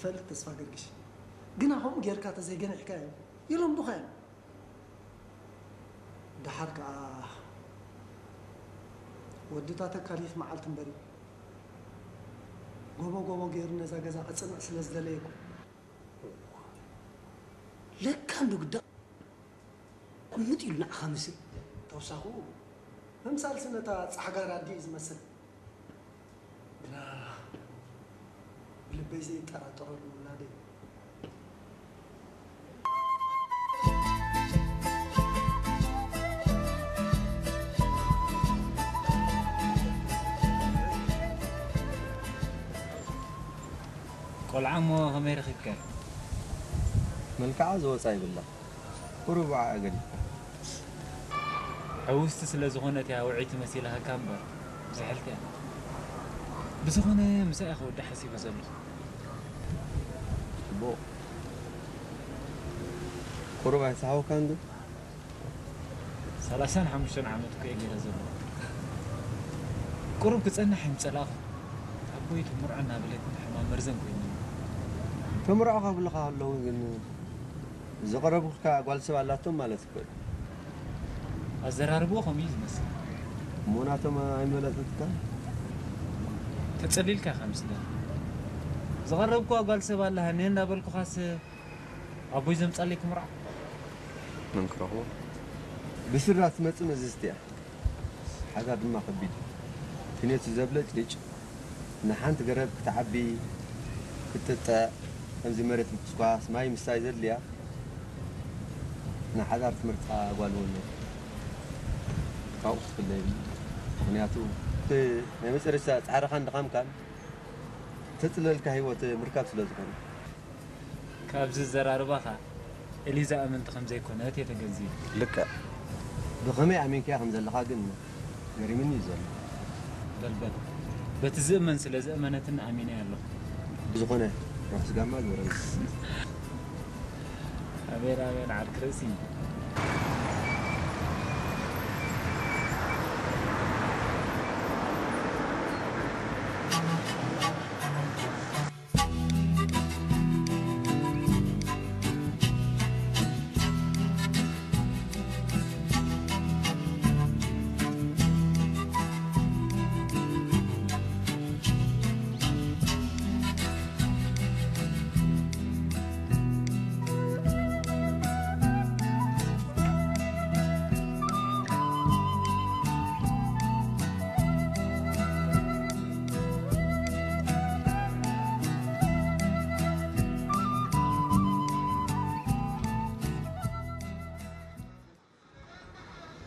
ፈልጥ ተስፋ ገርግሽ ግና ከምኡ ጌርካ ተዘይገኒሕካዮም ይልምዱኻ እዮም። ደሓር ከኣ ወድታ ተካሊፍ መዓልቲ እምበር እዩ። ጎቦ ጎቦ ገይሩ ነዛ ገዛ ከጽንዕ ስለ ዝደለየ እኮ። ለካ እንዶ ግዳ ቁምጥ ኢሉ ንዓኻ ምስል። ተውሳኹ ምምሳልሲ ነታ ጻዕጋር ኣዲ እዩ ዝመስል። ግና ብልበይ ዘይጠራጠረሉ ውላደይ። ቆልዓ እሞ ከመይ ረኺብካዮ? መልክዓ ዝወጻ ይብላ። ቁሩብ ዓኣ ገዲፍካ። ሕውስቲ ስለ ዝኾነት እያ ውዕይቲ መሲላሃካ እምበር፣ ዝሕልቲ እያ። ብዝኾነ፣ ምስኣ እየ ክወዲ ሓሲበ ዘለኹ። ጽቡቕ። ቁሩብ ኣይሰሓወካን ግን? ሰላሳን ሓሙሽተን ዓመት እኮ እየ ገይረ ዘለኹ። ቁሩብ ክጸንሕ ኣይምጸላእኹ። ኣቦይ ትምርዖ እናበለትኒ ሕማም መርዘን ኮይኑኒ። ትምርዖ ከብሉኻ ከለዉ ግን፣ ዝቐረቡልካ ጓል ሰብ ኣላቶም ማለት እኮ እዩ። ኣዘራርብኡ ከምኡ እዩ ዝመስል። እሞ ናቶም ኣይመለጠትካን? ተጸሊልካ ኢኻ መስለኒ። ዝቐረብኩዋ ጓል ሰብ ኣላሃኒ እንዳበልኩኻስ፣ ኣቦይ ዘምጻለይ ክምርዓ? መን ክረኽቦ? ብስድራ ትመጽእ መዝዝቲ እያ። ሓዳር ድማ ከቢድ እዩ። ክንዮቱ ዘብለጭልጭ፣ ንሓንቲ ገረብ ክትዓቢ፣ ክትጥጥዕ፣ ከምዚ መሬት ምኩስኳስ፣ ማይ ምስታይ ዘድልያ፣ ንሓዳር ትመርጻ ጓል እውን ካብኡ ክትፍለ የብሉ። ምኽንያቱ፣ እቲ ናይ መጨረሽታ ጻዕርኻን ድኻምካን፣ ተጽለልካ ህይወት ምርካብ ስለ ዝኾነ። ካብዚ ዘራርባኻ ኤሊዛ ኣመንቲ ከም ዘይኮነት እየ ተገንዚበ። ልክዕ። ብኸመይ ኣሚንካያ ከም ዘለኻ ግን ገሪምኒ እዩ ዘሎ። በል በል፣ በቲ ዝእመን ስለ ዘእመነትኒ ኣሚነያ ኣለኹ። ብዝኾነ፣ ርሑስ ጋማ ግበረልና። ኣሜን ኣሜን፣ ዓርኪ ርእሲ።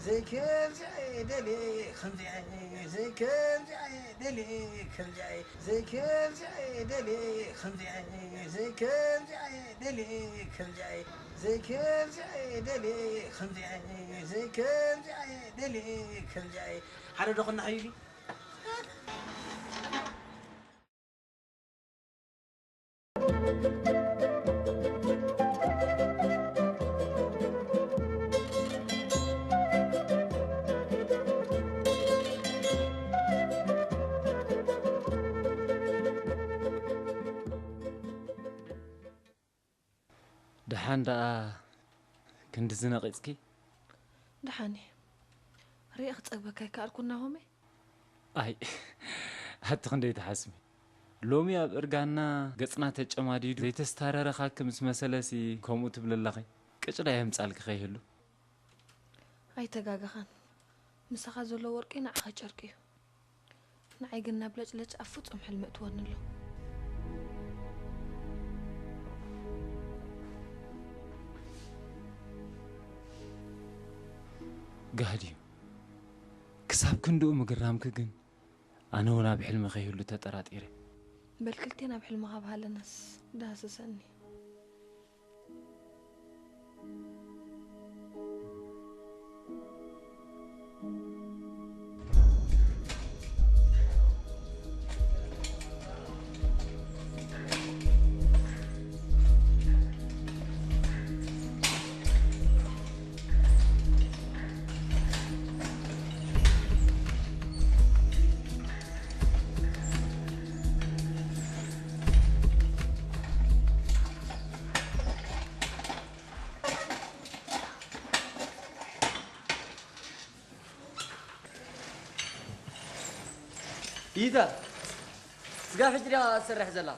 ዘይከምዚኣ እየ ደልየ፣ ከምዚኣ እየ፣ ዘይከምዚኣ እየ ደልየ፣ ከምዚኣ እየ፣ ዘይከምዚኣ እየ ደልየ፣ ከምዚኣ እየ፣ ዘይከምዚኣ እየ ደልየ፣ ከምዚኣ እየ፣ ዘይከምዚኣ እየ ደልየ፣ ከምዚኣ እየ፣ ዘይከምዚኣ እየ ደልየ፣ ከምዚኣ እየ። ሓደ ዶ ክናሓይሉ? ደሓን ደኣ ክንድዚ ነቒጽኪ? ደሓን እየ። ርእየ ክጸግበካ ኣይከኣልኩን ናሆመይ። ኣይ፣ ኣቲ ክንደይ ትሓስሚ። ሎሚ ኣብ እርጋና ገጽና ተጨማዲዱ ዘይተስታረረኻኪ ምስ መሰለሲ ከምኡ ትብሊ ኣለኺ። ቅጭ ዳኣ የምጻልኪ ከይህሉ። ኣይተጋገኻን። ምሳኻ ዘሎ ወርቂ ንዓኻ ጨርቂ እዩ። ንዓይ ግን ናብ ለጭለጭ ኣብ ፍጹም ሕልሚ እትወኒ ኣሎ። ጋህድ እዩ። ክሳብ ክንድኡ ምግራምኪ ግን ኣነ እውን ኣብ ሕልሚ ከይህሉ ተጠራጢረ። በል ክልቴን ኣብ ሕልምኻ ብሃለናስ ዳህስሰኒ። ይታ፣ ስጋብ ሕጂ ዲኻ ትሰርሕ ዘላ?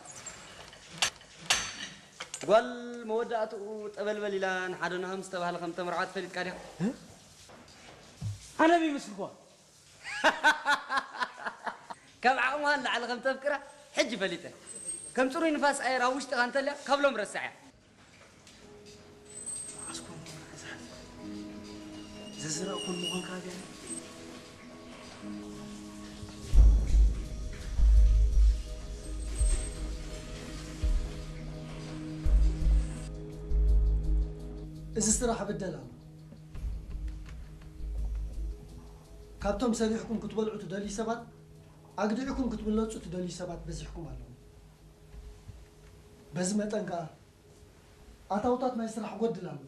ጓል መወዳእትኡ ጠበልበል ኢላ ንሓደ ናሆም ዝተባህለ ከም ተመርዓወት ፈሊጥካ ዲኻ? ኣነ ብ ይመስልኳ? ካብ ዓቕምኻ ንላዕሊ ከም ተፍቅራ ሕጂ ፈሊጠ። ከም ጽሩይ ንፋስ ኣየር ኣብ ውሽጥኻ እንተልያ ካብ ሎም ረስዓያ። ኣስኮ፣ ዝዝረእኩን ምዃንካ ገለ። እዚ ስራሕ ብደል ኣሎ። ካብቶም ሰሪሕኩም ክትበልዑ ትደልዩ ሰባት፣ ኣግዲዕኩም ክትብለጹ ትደልዩ ሰባት በዚሕኩም ኣለኹም። በዚ መጠን ከኣ፣ ኣታውታት ናይ ስራሕ ይጎድል ኣሎ።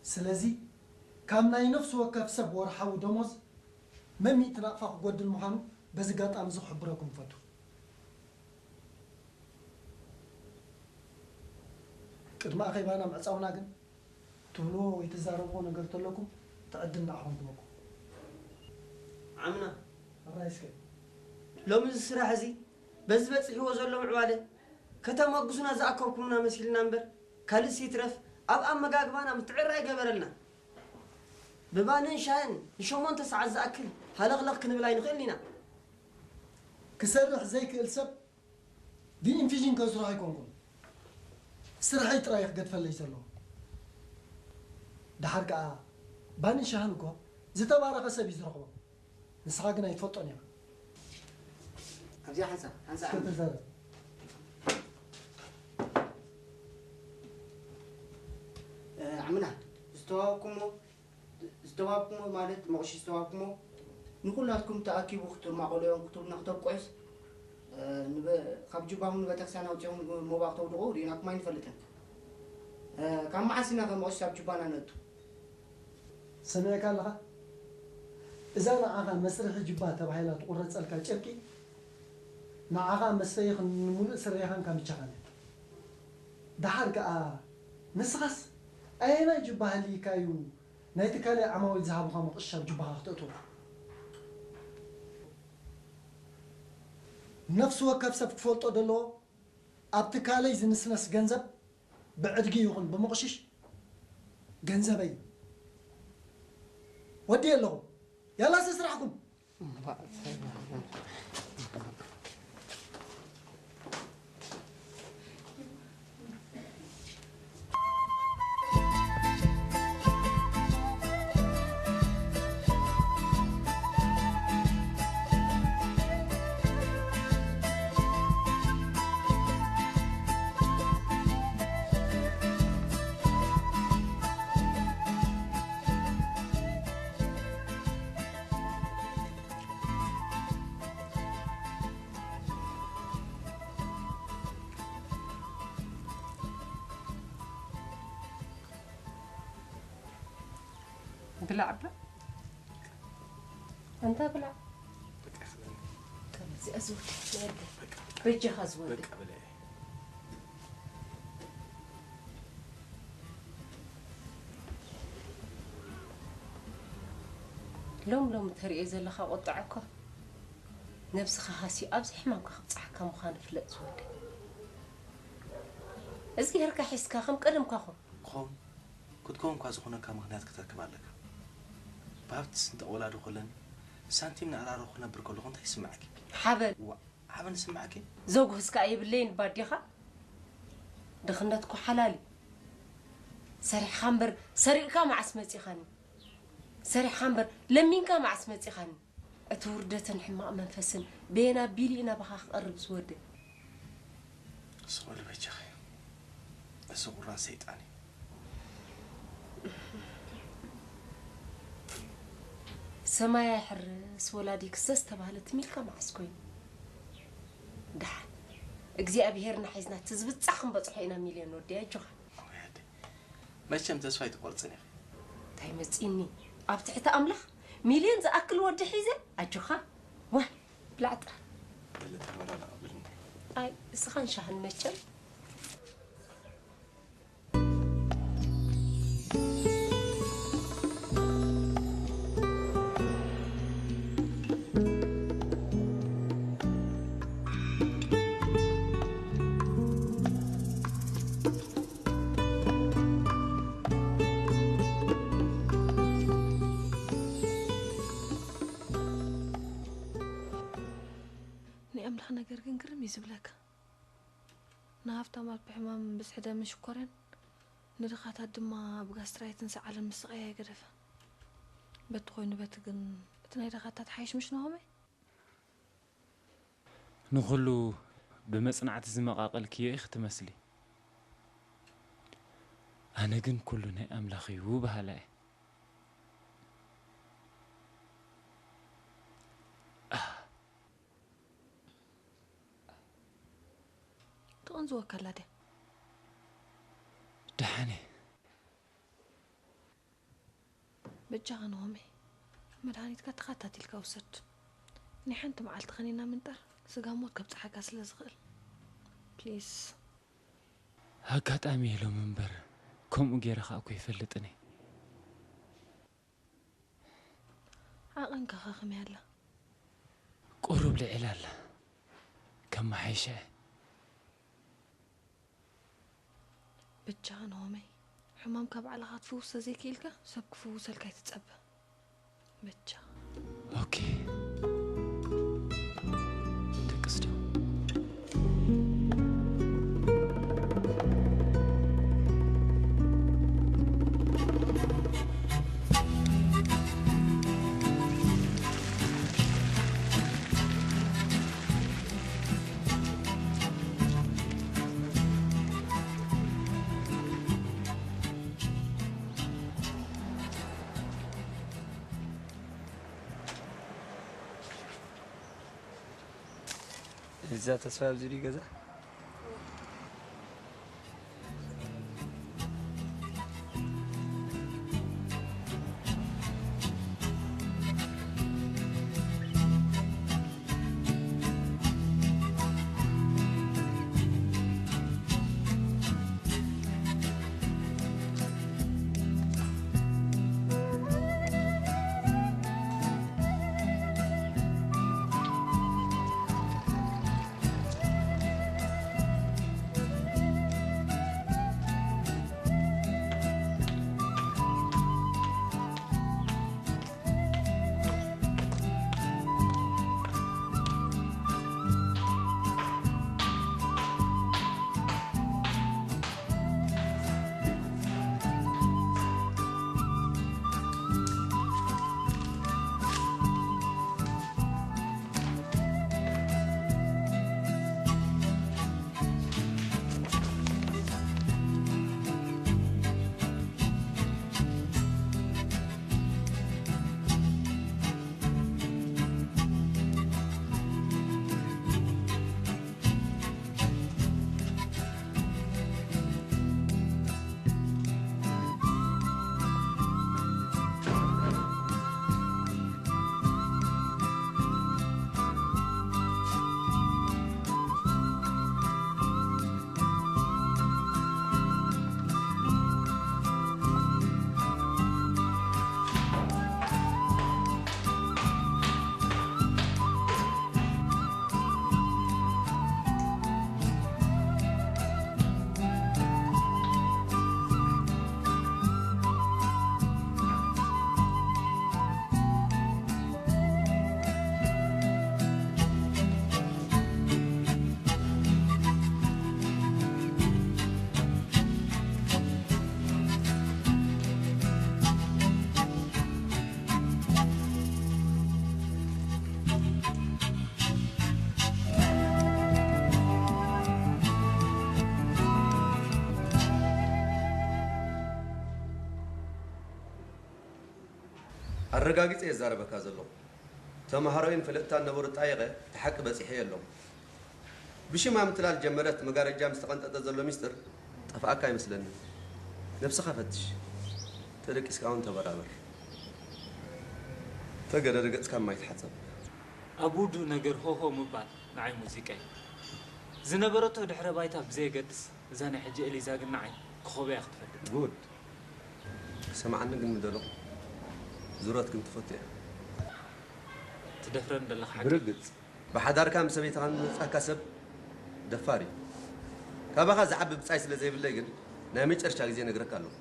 ስለዚ፣ ካብ ናይ ነፍሲ ወከፍ ሰብ ወርሓዊ ደሞዝ መሚእቲ ናቕፋ ክጎድል ምዃኑ በዚ ኣጋጣሚ እዚ ክሕብረኩም እፈቱ። ቅድሚ ኣኼባና ምዕጻውና ግን፣ ትብልዎ ወይ ትዛረብዎ ነገር ተለኩም፣ እቲ ዕድል ንዓኹም ክበኩም። ዓምና፣ ሕራይ እስከ። ሎሚ እዚ ስራሕ እዚ፣ በዚ በጺሕዎ ዘሎ ምዕባለ፣ ከተመጉሱና ዝኣከብኩምና መሲልና እምበር፣ ካልእስ ይትረፍ፣ ኣብ ኣመጋግባና ምትዕርራይ ኣይገበረልናን። ብባንን ሻሂን ንሸሞንተ ሰዓት ዝኣክል ሃለኽለኽ ክንብል ኣይንኽእልን ኢና። ክሰርሕ ዘይክእል ሰብ ብኢንፊዥን ከስርሖ ኣይኮንኩን። ስርሐይ ጥራይ ክገድፈለይ ዘለዎ። ደሓር ከኣ ባንን ሻህን እኮ ዝተባረኸ ሰብ እዩ ዝረኽቦ። ንስኻ ግን ኣይትፈልጦን ኢኻ። ኣብዚኣ ሓንሳብ፣ ሓንሳብ እስከ ተዛረብ። እ፣ ዓምና፣ ዝተዋሃብኩሞ ዝተዋሃብኩሞ ማለት መቑሺ ዝተዋሃብኩሞ ንኹላትኩም ተኣኪቡ ክትማቐሉዮን ክትብሉና ክተብቅዑስ፣ እ፣ ንበ-፣ ካብ ጅባኹም ንቤተክርስትያን ኣውጺኹም ሞባእ ክተውድቑ ርኢናኩም ኣይንፈልጥን። እ፣ ካብ መዓስ ኢና ከ መቑሺ ኣብ ጅባና ነእቱ? ሰሚዕካ ኣለኻ? እዛ ንዓኻ መስርሒ ጅባ ተባሂላ ትቑረጸልካ ጨርቂ፣ ንዓኻ መስፈይኽን ንምሉእ ስረይኻን ካምቻኻን እያ። ደሓር ከኣ ንስኻስ ኣየናይ ጅባ ሃልይካ እዩ ናይቲ ካልእ ዓማዊል ዝሃቡኻ መቑሻ ኣብ ጁባኻ ክተእትዎ። ነፍሲ ወከፍ ሰብ ክፈልጦ ዘለዎ፣ ኣብ ትካለይ ዝንስነስ ገንዘብ ብዕድጊ ይኹን ብምቑሽሽ ገንዘበይ እዩ። ወዲየ ኣለኹ። ያላ ስራሕኩም። ብላዕ እባ። ኣንታ ብላዕ። በቃ ይኽለኒ። እዚኣ ዝወዲ፣ ዝወዲ። በቃ፣ በቃ። በጃኻ ዝወዲ። በቃ ብለዒ። ሎም ሎም ተርእዮ ዘለኻ ቁጥዐ እኮ ነብስኻ ሃስዩ ኣብዚ ሕማምካ ከብጽሓካ ምዃኑ ፍለጥ ዝወዲ። እዝግሄርካ ሒዝካ ከም ቀደምካ ኹን። ክኸውን ክትከውን እኳ ዝኾነካ ምኽንያት ክትረክብ ኣለካ። ብሃብቲ ስንጠቕ ወላዲ ኮለን ሳንቲም ንዕራሮ ክነብር ከለኹ እንታይ ይስምዓኪ? ሓበን። ዋ፣ ሓበን ይስምዓኪ? ዘጉህስካ የብለይን ባዴኻ። ድኽነት እኮ ሓላል እዩ። ሰሪሕኻ እምበር ሰሪቕካ መዓስ መጺኻኒ? ሰሪሕኻ እምበር ለሚንካ መዓስ መጺኻኒ? እቲ ውርደትን ሕማቕ መንፈስን በየን ኣቢሉ እዩ ናባኻ ክቐርብ ዝወደ? ስቕ በሊ በጃኺ። እዚ ቁራን ሰይጣን እዩ። ሰማይ ኣይሕርስ ወላዲ ክሰስ ተባህለ ትም ኢልካ መዓስ ኮይኑ? ደሓን እግዚኣብሄርና ሒዝና እቲ ዝብጻሕ ክንበጽሖ ኢና ሚልዮን ወዲ ኣጆኻ። ወይ ኣደይ፣ መቸም ተስፋ ኣይትቆርጽን ኢኺ። እንታይ መጺኒ? ኣብ ትሕቲ ኣምላኽ ሚልዮን ዝኣክል ወዲ ሒዘ? ኣጆኻ። ዋ፣ ብላዕ ጥራሕ። በለ ተመራረቕ ኣብልኒ። ኣይ፣ እስኻን ሻህን መቸም። ነገር ግን ግርም እዩ ዝብለካ። ንሃፍታማት ብሕማም ብዝሒ ደምን ሽኮርያን፣ ንድኻታት ድማ ብጋስትራይትን ሰዓልን ምስቓይ ኣይገደፈ። በቲ ኮይኑ በቲ ግን እቲ ናይ ድኻታት ሓይሽ ምሽ ናሆመይ? ንኹሉ ብመጽናዕቲ ዝመቓቐልክዮ ኢኺ ትመስሊ። ኣነ ግን ኩሉ ናይ ኣምላኽ እዩ በሃላይ እየ። ትቕንዝወካ ኣላ ድያ? ደሓን እየ። በጃኻ ናሆመይ፣ መድሃኒትካ ተኸታቲልካ ውሰድ። ናይ ሓንቲ መዓልቲ ኸኒና ምንጣር ስጋ ሞት ከብጽሓካ ስለ ዝኽእል፣ ፕሊስ። ኣጋጣሚ ኢሎም እምበር፣ ከምኡ ገይረ ኸኣ እኮ ኣይፈልጥን እየ። ዓቐንካ ኸ ከመይ ኣላ? ቁሩብ ልዕል ኣላ። ከመሓይሸ። በጃኻ ናሆመይ፣ ሕማምካ ባዕልኻ ክትፍውስ ተዘይክኢልካ፣ ሰብ ክፍውሰልካ ኣይትጸበ። በጃኻ። ኦኬ። ደቅስ ዶ? እዛ ተስፋ ኣብዚ ድዩ ገዛ? ኣረጋጊጸ እየ ዝዛረበካ ዘለኹ። ተመሃሮይን ፈለጥታን ነበሩ ጣይቐ እቲ ሓቂ በጺሐዮ ኣሎ። ብሽማ ምትላል ጀመረት መጋረጃ ምስ ተቐንጠጠ ዘሎ ሚስጥር ጠፍኣካ ኣይመስለንን። ነብስኻ ፈትሽ። ተደቂስካ እውን ተበራበር። ተገደደ ገጽካ ማይ ተሓጸብ። ኣብ ውዱእ ነገር ሆሆ ምባል ንዓይ ሙዚቃ እዩ። ዝነበረቶ ድሕረ ባይታ ብዘየገድስ፣ እዛ ናይ ሕጂ ኤሊዛ ግን ንዓይ ኮኾበይ እያ ክትፈልጥ። ጉድ። ሰምዓኒ ግን ምደለኹ። ዙረት ግን ትፈቱ እያ። ትደፍረኒ ዘለኻ ሓቂ። ብርግጽ። ብሓዳርካ ምስ ሰበይትኻ ንመጻካ ሰብ ደፋር እዩ። ካባኻ ዝዓቢ ብጻይ ስለ ዘይብለይ ግን ናይ መጨረሻ ግዜ ነግረካ ኣለኹ።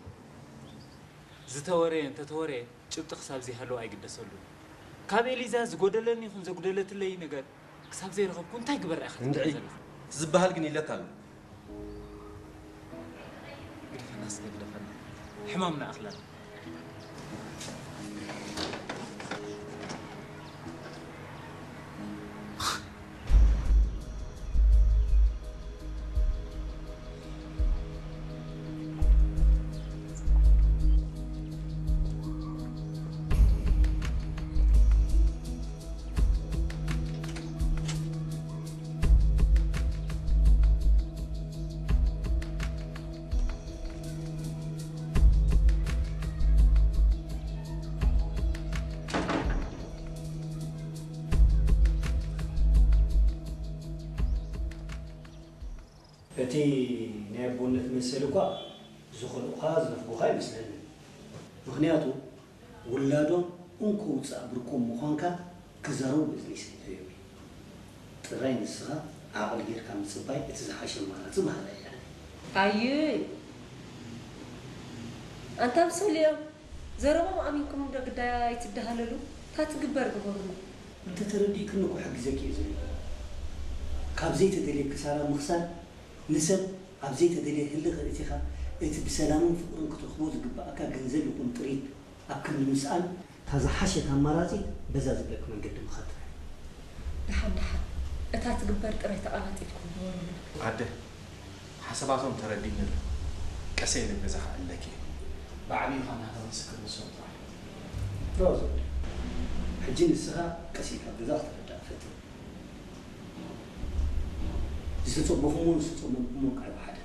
ዝተወረየ እንተተወረየ ጭብጢ ክሳብ ዘይሃለዎ ኣይግደሰሉን። ካብ ኤሊዛ ዝጎደለኒ ይኹን ዘጉደለትለይ ነገር ክሳብ ዘይረኸብኩ እንታይ ግበር ኢኻ እንድዒ። ትብል ዘለኻ? ዝበሃል ግን ኢለካ ኣሎ። ግደፈና እስከ ግደፈና። ሕማምና ኣኽለና። እቲ ናይ ኣቦነት መሰል እኳ ዝኸልኡኻ ዝነፍጉኻ ኣይመስለንን። ምኽንያቱ ውላዶም እንኮ ውፃእ ብርኮም ምዃንካ ክዛረቡ በዝኒ ይስምዑ እዮም። ጥራይ ንስኻ ዓቕሊ ጌርካ ምፅባይ እቲ ዝሓሸ ኣማራፂ በሃላይ እየ ኣነ። ኣይ ኣንታ ምሰልኦም ዘረቦም ኣሚንኩም እንዶ ግዳይ ኣይትደሃለሉ። እታ ትግበር ግበሩሉ። እንተተረዲእክኒ እኮ ሕግዘኪ እየ ዝብል። ካብ ዘይተደልየ ክሳራ ምኽሳር ንሰብ ኣብ ዘይተደልየ ህልኽ እቲኻ እቲ ብሰላምን ፍቕርን ክትረኽቦ ዝግብኣካ ገንዘብ ይኹን ጥሪት ኣብ ክንዲ ምስኣን እታ ዝሓሸት ኣማራፂ በዛ ዝብለኪ መንገዲ ምኻድ ጥራይ። ደሓን ደሓን እታ ትግበር ጥራይ ተቐላጢፍኩም ግበሩሉ። ኣደ ሓሳባቶም ተረዲእኒ ኣሎ። ቀሰ ኢለ ገዛ ክኣለኪ እየ። ብዓብይኻ ናታ ምስክር ንሶም ጥራሕ። ሮዝ ሕጂ ንስኻ ቀስ ኢልካ ገዛ ክትርዳእ ፈትን። ዝተፀበኹምዎን ዝተፀመምኩምዎን ቃል ሓደ።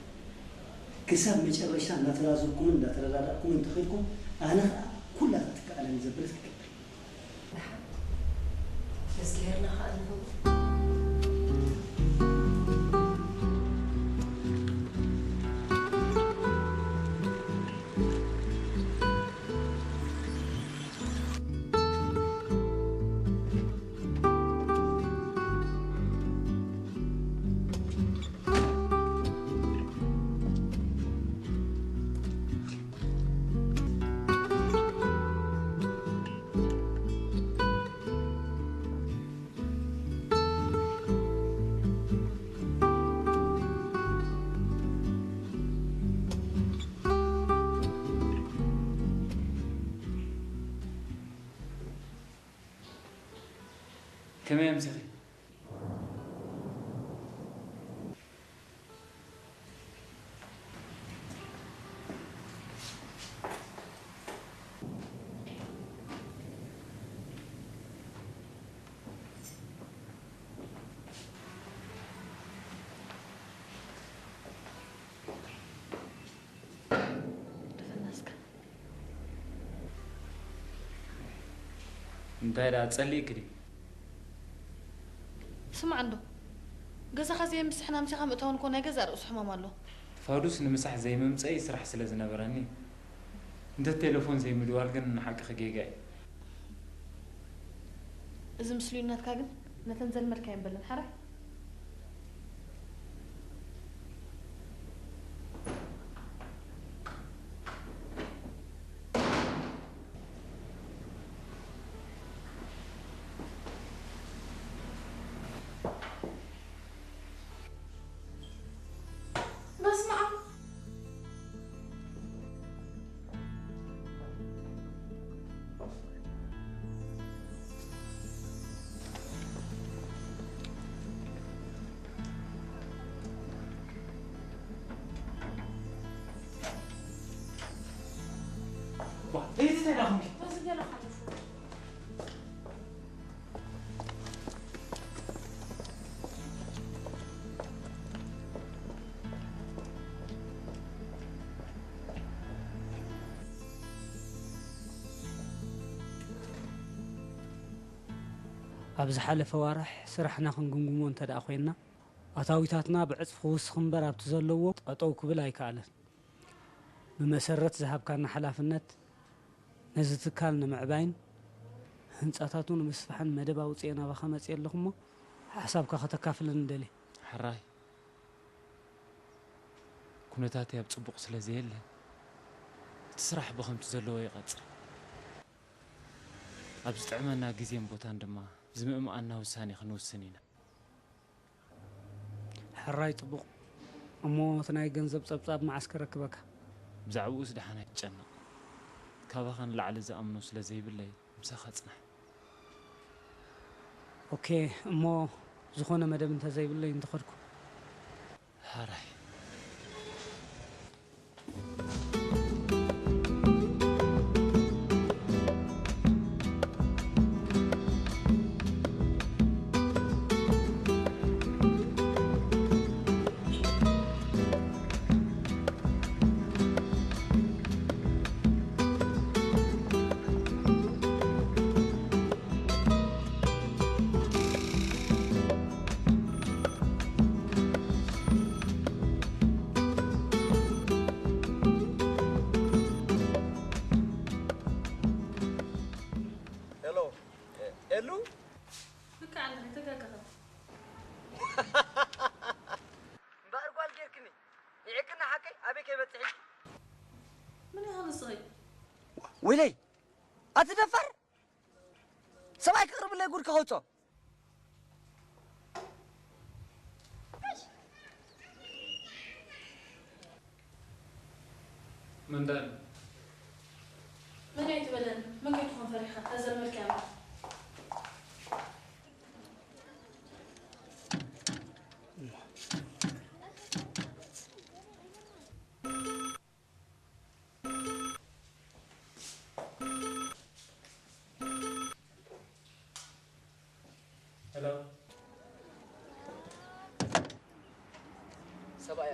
ክሳብ መጨረሻ እናተዛዘምኩምን እናተረዳዳእኩምን እንተኸድኩም ኣነ ኸዓ ኩላታ ትከኣለኒ ዘበለት ክገብር። መዝጊሄርና ኸዓ ንህቡ። ከመይ ኣምሲኺ? እንታይ ደኣ ጸሊእኪ ድዩ? ስማዕ እንዶ፣ ገዛኻ ዘየምስሕን ኣምሲኻ ምእታውን እኮ ናይ ገዛእ ርእሱ ሕማም ኣሎ። ፋዱስ ንምሳሕ ዘይምምጸይ ስራሕ ስለ ዝነበረኒ፣ እንተ ቴሌፎን ዘይምድዋል ግን ንሓቅኺ ጌጋ እዩ። እዚ ምስሉይነትካ ግን ነተን ዘልመድካየን በለን ሓራይ። በስመ ኣብ። ኣብ ዝሓለፈ ኣዋርሕ ስራሕና ክንግምግሞ እንተ ደኣ ኮይንና፣ ኣታዊታትና ብዕጽፊ ክውስኽ እምበር ኣብቲ ዘለዎ ጠጠው ክብል ኣይከኣለን። ብመሰረት ዝሃብካና ሓላፍነት፣ ነዚ ትካል ንምዕባይን ህንጻታቱ ንምስፋሕን መደብ ኣውጺኤ ናባኻ መጺኤ ኣለኹ እሞ፣ ሓሳብካ ከተካፍለኒ ደልየ። ሕራይ፣ ኩነታተይ ኣብ ጽቡቕ ስለ ዘየለ፣ እቲ ስራሕ ብኸምቲ ዘለዎ ይቐጽል። ኣብ ዝጥዕመና ግዜን ቦታን ድማ ዝምእምኣና ውሳኔ ክንውስን ኢና። ሕራይ ጽቡቕ። እሞ እቲ ናይ ገንዘብ ጸብጻብ መዓስ ከረክበካ? ብዛዕባኡስ ደሓን ኣይትጨነቕ። ካባኻ ንላዕሊ ዝኣምኖ ስለ ዘይብለይ ምሳኻ ጽናሕ። ኦኬ፣ እሞ ዝኾነ መደብ እንተዘይብለይ እንተኸድኩ። ሕራይ። ሄሎ፣ ኤሉ? ልክዕ ኣለኻ፣ ኣይተጋገኻ። እምበኣር ጓል ጌርክኒ። ንዒቅና ሓቀይ ኣበይ ከይበጽሕ ኢልኪ? ምን ያህል ስኸይ? ወይለይ! ኣቲ ደፋር! ሰብኣይ ክቕርብለይ ጉድ ከኸውጾ። መንዳን መን ኣይትበለን? መን ከይትኾን ፈሪኻ? ተዘልመልካ እምበር። ሄሎ። ሰብኣይ፣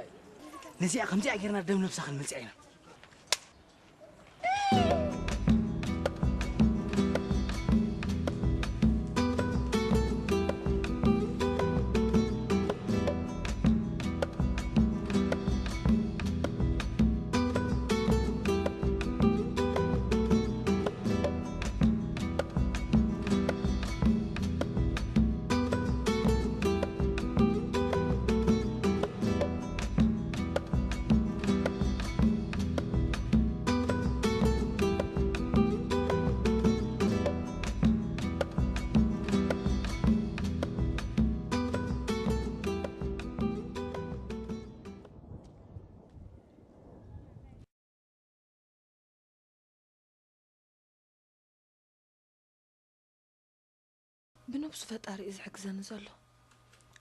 ነዚኣ ከምዚኣ ጌርና ደም ነብሳ ክንመልስያ ኢና። ብነብሱ ፈጣሪ እዩ ዝሕግዘኒ ዘሎ።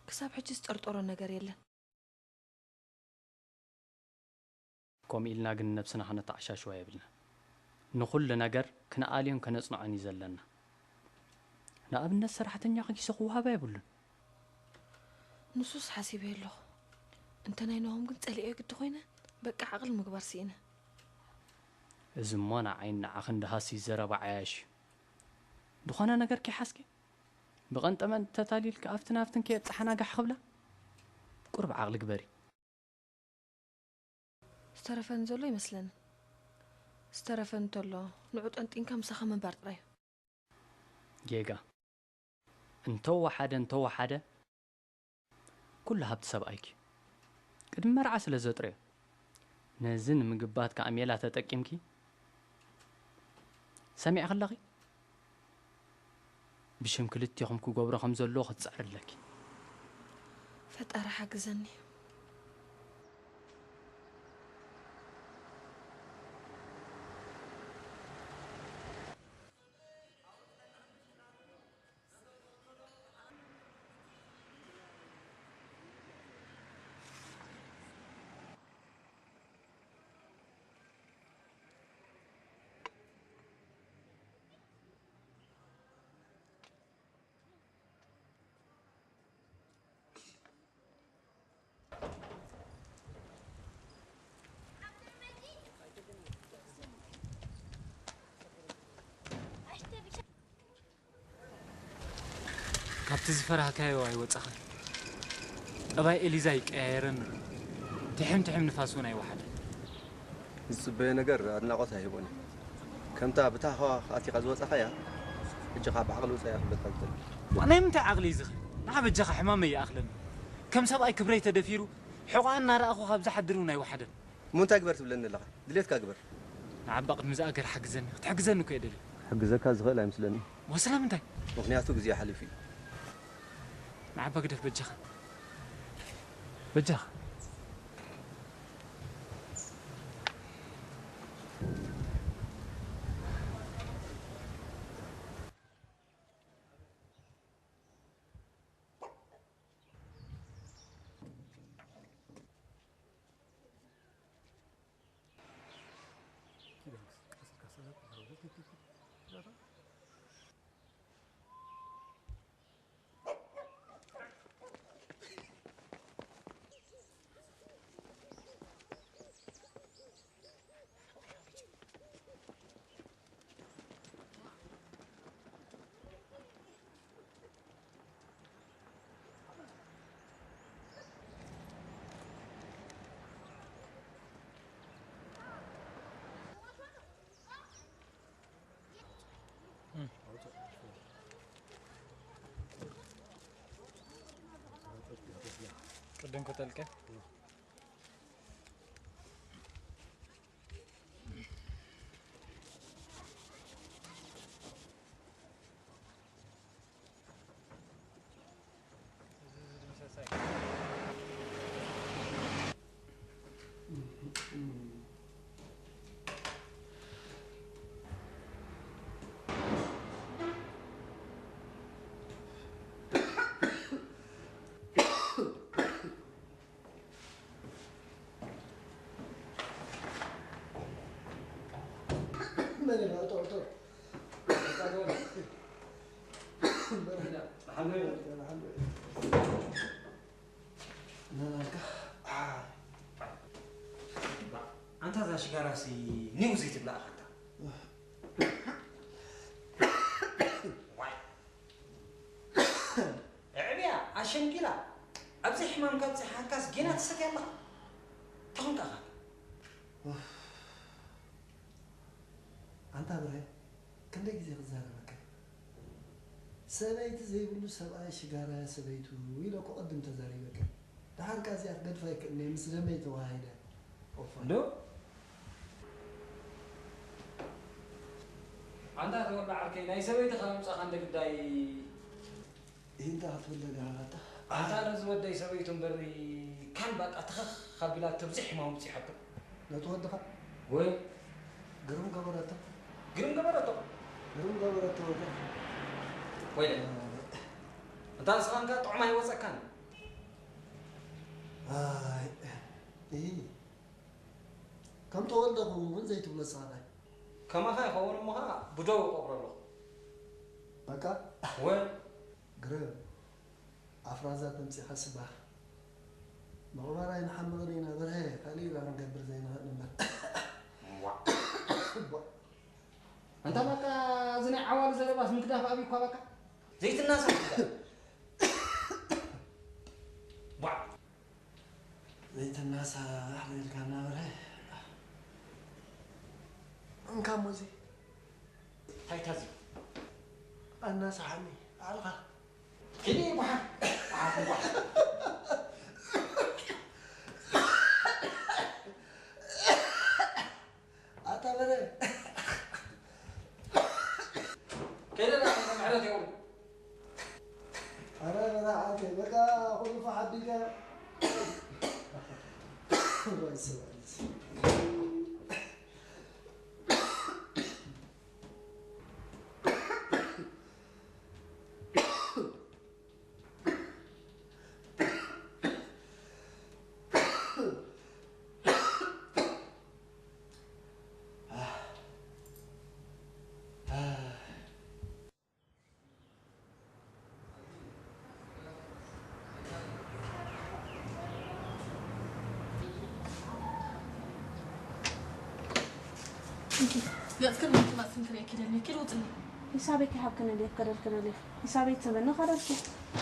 ክሳብ ሕጂ ዝጠርጠሮ ነገር የለን። ከምኡ ኢልና ግን ነብስና ከነተዓሻሽዋ የብልና። ንኹሉ ነገር ክንኣልዮን ከነጽንዖን እዩ ዘለና። ንኣብነት ሰራሕተኛ ከጊሰ ክወሃባ የብሉን። ንሱስ ሓሲበ ኣለኹ። እንተ ናይ ናሆም ግን ጸሊኤ ግዲ ኮይነ፣ በቃ ዓቕሊ ምግባር ስኢነ። እዚ እሞ ንዓይን ንዓኽን ደሃሲ ዘረባ ዓያሽ እዩ። ዝኾነ ነገር ከይሓዝኪ፣ ብቐንጠመንጢ ተታሊልኪ ኣብትን ኣብትን ከየብጽሓና ጋሕ ክብላ? ቁሩብ ዓቕሊ ግበሪ። ዝተረፈን ዘሎ ይመስለኒ። ዝተረፈን እንተሎ፣ ንዑ ጠንጢንካ ምሳኻ ምንባር ጥራይ እዩ። ጌጋ። እንተወሓደ፣ እንተወሓደ፣ ኩሉ ሃብቲ ሰብኣይኪ ቅድሚ መርዓ ስለ ዘጥረዮ፣ ነዚ ንምግባት ከኣ ሜላ ተጠቂምኪ ሰሚዕኺ ኣለኺ? ብሽም ክልቴኹም ክገብሮ ከም ዘለዎ ክትጽዕሪ ኣለኪ። ፈጣሪ ሓግዘኒ። ካብቲ ዝፈራህካዮ ኣይወጻኻን። ጠባይ ኤሊዛ ይቀያየረኒ ኣሎ። ትሕም ትሕም ንፋስ እውን ኣይወሓደን። ዝጽበዮ ነገር ኣድናቖት ኣይህቦን እዩ። ከምታ ብታህዋ ኣቲኻ ዝወጻኻያ፣ ሕጂ ኸኣ ብዓቕሊ ውጻእ እያ ክብለካ ዝደሊ። ዋእ፣ ናይ ምንታይ ዓቕሊ እዩ ዝኸ? ንዓ በጃኻ ሕማመይ ይኣኽለኒ። ከም ሰብኣይ ክብረይ ተደፊሩ፣ ሕቖኣ እናረኣኹ ካብ ዝሓድር እውን ኣይወሓደን። እሞ እንታይ ግበር ትብለኒ ኣለኻ? ድሌትካ ግበር። ንዓባ ቅድሚ ዝኣገር ሓግዘኒ። ክትሕግዘኒ እኮ እየ ደልየ። ክሕግዘካ ዝኽእል ኣይመስለንን። እሞ ስለምንታይ? ምኽንያቱ ግዜ ሓሊፉ እዩ። ንዓባ ግደፍ በጃኻ። በጃኻ። ቅድም ከተልቀ። ኣንታ እዛ ሽጋራሲ ኒው ዘይትብላ ኣኻታ። ዋይ። ኣዕብያ ኣሸንጊላ ኣብዚ ሕማም ካብ ጽሓካስ ጌና ትሰትያ ኣለኻ። ተኹንካ ኣኻታ። ኣንታ ብርሃይ፣ ክንደይ ግዜ ክዛረበካ? ሰበይቲ ዘይብሉ ሰብኣይ ሽጋራ ሰበይቱ ኢለ እኮ ቅድም ተዛሪበካ። ደሓር ከኣ እዚኣ ክገድፋ ኣይክእልን እየ፣ ምስ ደመይ ተዋሃሂደ። ኦፋ። እንዶ? ኣንታ ተወላ ዓርከይ፣ ናይ ሰበይትኻ ምምጻኻ እንደ ግዳይ። ኢንታ ክትብል ደሊኻ ኣታ? ኣታ ነዚ ወደይ ሰበይቱ እምበሪ ካን ባቃ ትኸኽ ኣቢላ ተብዚሕ ሕማም ኣብጺሓቶ። ነቲ ወድኻ? ወይ። ግርም ገበረቶ። ግርም ገበረቶ? ግርም ገበረቶ ወደ። ወይለ። ኣታ ንስኻ እንካ ጥዑም ኣይወጸካን። ኣይ፣ እይ። ከም ተወልደ ክኸውን ዘይትብሎ ስኻ ዳይ። ከማኻ ይኸውን እሞ ኸኣ ብደው እቐብሮ ኣለኹ። በቃ? ወ። ግርም። ኣፍራዛ ተምጺኻ ስባህ። ምቕባር ኣይንሓምቕን ኢና በርሀ፣ ካልእ ኢና ክንገብር ዘይንኽእል እምበር። ዋ። ቧ። ኣንታ በቃ፣ እዚ ናይ ዓዋሉ ዘረባስ ምግዳፍ ኣብዩኳ በቃ። ዘይትናሳሕ። ቧ። ዘይትናሳሕ ኢልካና በርሀ። እንካ እሞ እዚ። እንታይ ታዚ? ኣናሳሓኒ፣ ኣልኻ። ኪዲ ጓሓፍ። ጓሓፍ፣ ጓሓፍ። ኣታ በለ። ከይደ ዳ፣ ምሕረት የብሉ። ኣረ በላ ዓርከይ፣ በቃ ኩሉ ፋሕ ኣቢልካ። ዋይ ሰብኣይ። ገጽክን ምጥማት ስንክር የኪደልኒ፣ ኪድ ውጽኒ። ሂሳበይ ከይሃብክኒ እንዴ ከደልክኒ እንዴ? ሂሳበይ ትህበኒ ከደልኩ።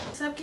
ሂሳብኪ